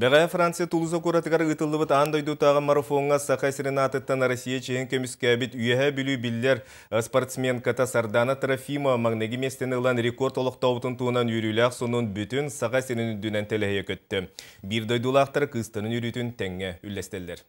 Бэҕэһээ Франция Тулуза куоратыгар ыытыллыбыт аан дойдутааҕы марафоҥҥа Саха сирин аатыттан Россия чиэһин көмүскээбит Үөһээ Бүлүү биллэр спортсменката Сардана Трофимова маҥнайгы миэстэни ылан рекорд олохтообутун туһунан үөрүүлээх сонун бүтүн Саха сирин үрдүнэн тэлэһийэ көттө. Биир дойдулаахтара кыыстарын үөрүүтүн тэҥҥэ үллэстэллэр.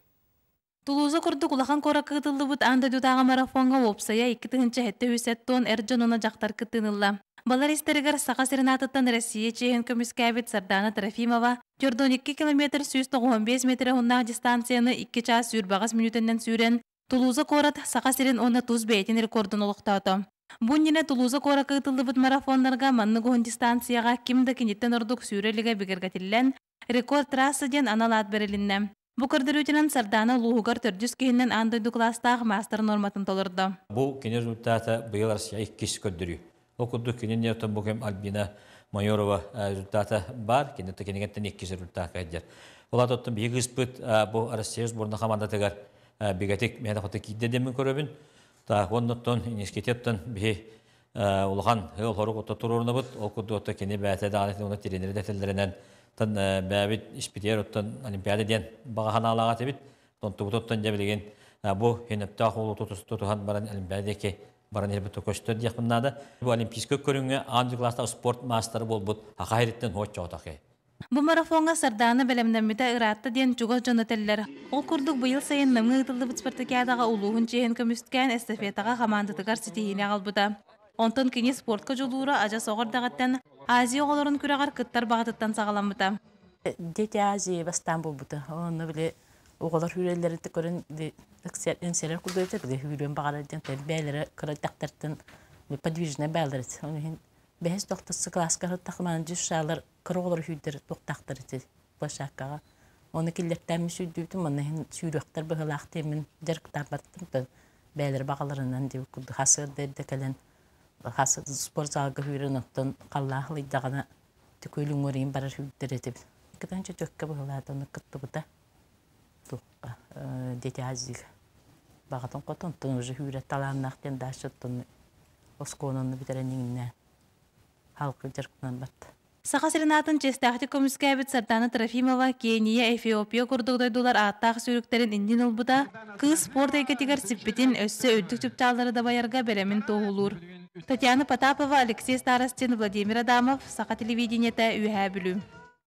Тулуза курдук улахан куоракка ыытыллыбыт аан дойдутааҕы марафоҥҥа уопсайа 2770 эр дьон уонна дьахтар кыттыыны ылла. Балар истэригэр Саха сирин аатыттан Россия чиэһин көмүскээбит Сардана Трофимова 42 километр 195 метр уһуннаах дистанцияны 2 чаас 28 мүнүүтэннэн сүүрэн, Тулуза куорат Саха сирин уонна тус бэйэтин рекордун олохтоото. Бу иннинэ Тулуза куоракка ыытыллыбыт марафоннарга маннык уһун дистанцияҕа ким да киниттэн ордук сүүрэ илигэ бигэргэтиллэн, рекорд трасса диэн анал аат бэрилиннэ. Бу көрдөрүүтүнэн Сардаана улууһугар төрдүс киһинэн аан дойду кылаастаах маастар нуорматын толордо. Бу кини результата быйыл Россия иккис көрдөрүү. Ол курдук кини нетон бу кэм Альбина Майорова результата бар, кини кинигеттен иккис результатка кэлдер. Ол оттон биһиги ыспыт бу Россия сборная командатыгар бигэтик миэхэ хоту киирдэ диэммин көрөбүн. Так, оннуттан инискитеттен биһи улахан ыал хорук отто туруорунабыт. Ол курдук отто кини бэйэтэ даҕаны уна тренери дэтэллэринэн тан бэйэбит испитиэр оттон Олимпиада диэн баҕа санаалаах этибит. Онтубут оттон дьэ билигин бу хинөптөөх уолу тутуһан баран Олимпиада диэки баран иһэрбит көстөр диэхпин наада. Бу олимпийскай көрүҥҥэ аан класстаах спорт маастара буолбут Саха сириттэн хуоччоҕотох киһи. Бу марафоҥҥа Сардаана бэлэмнэммитэ ыраатта диэн чугас дьон этэллэр. Ол курдук быйыл сайын Намҥа ыытыллыбыт спартакиадаҕа улууһун чиэһин көмүскээн эстафетаҕа хамаандатыгар ситиһиини аҕалбыта. Онтон кини спортка дьулуура адьас оҕо эрдэҕиттэн Азия оҕолорун күрэҕэр кыттар баҕатыттан саҕаламмыта. Дети Азии бастаан буолбута. Онно били оҕолор сүүрэллэрин көрөн ынсэрэр курдук этэ, били сүүрүөн баҕарар диэн бэйэлэрэ кыра дьахтартан подвижная баалар этэ. Ол иһин бэһис тохтосу кылааска сыттахмаан дьүс-шаалар кыра оҕолор сүүрдэр туохтаахтар ити площадкаҕа. Оны киллэртээммин сүүрдүүтүм, манна иһин сүүрүөхтэр быһыылаах диэммин дьарыктаабаттым. Бэйэлэрэ баҕаларынан диэбит курдук хасыарда эрдэ кэлэн хас спортзалга сүүрэн оттон халлаах ылыйдаҕына түкүл уҥуорийин барар сүүрдэр этибит. Кытан чөчөккө быһылаата ону кыттыбыта. Туохха Дети Азига. Баҕатын хотон оттон уже сүүрэ талааннаах диэн даача оттон оскуоланы бүтэрэн иҥнэ халкы дьарыктанан барда. Саха сирин аатын чиэстээхтик көмүскээбит Сардана Трофимова Кения, Эфиопия курдук дойдулар ааттаах сүүрүктэрин иннин ылбыта, кыыс спорт эйгэтигэр сиппитин, өссө үрдүк чыпчааллары дабайарга бэлэмин туоһулуур. Татьяна Потапова, Алексей Старостин, Владимир Адамов, Саха телевидениетэ, Үөһээ Бүлүү.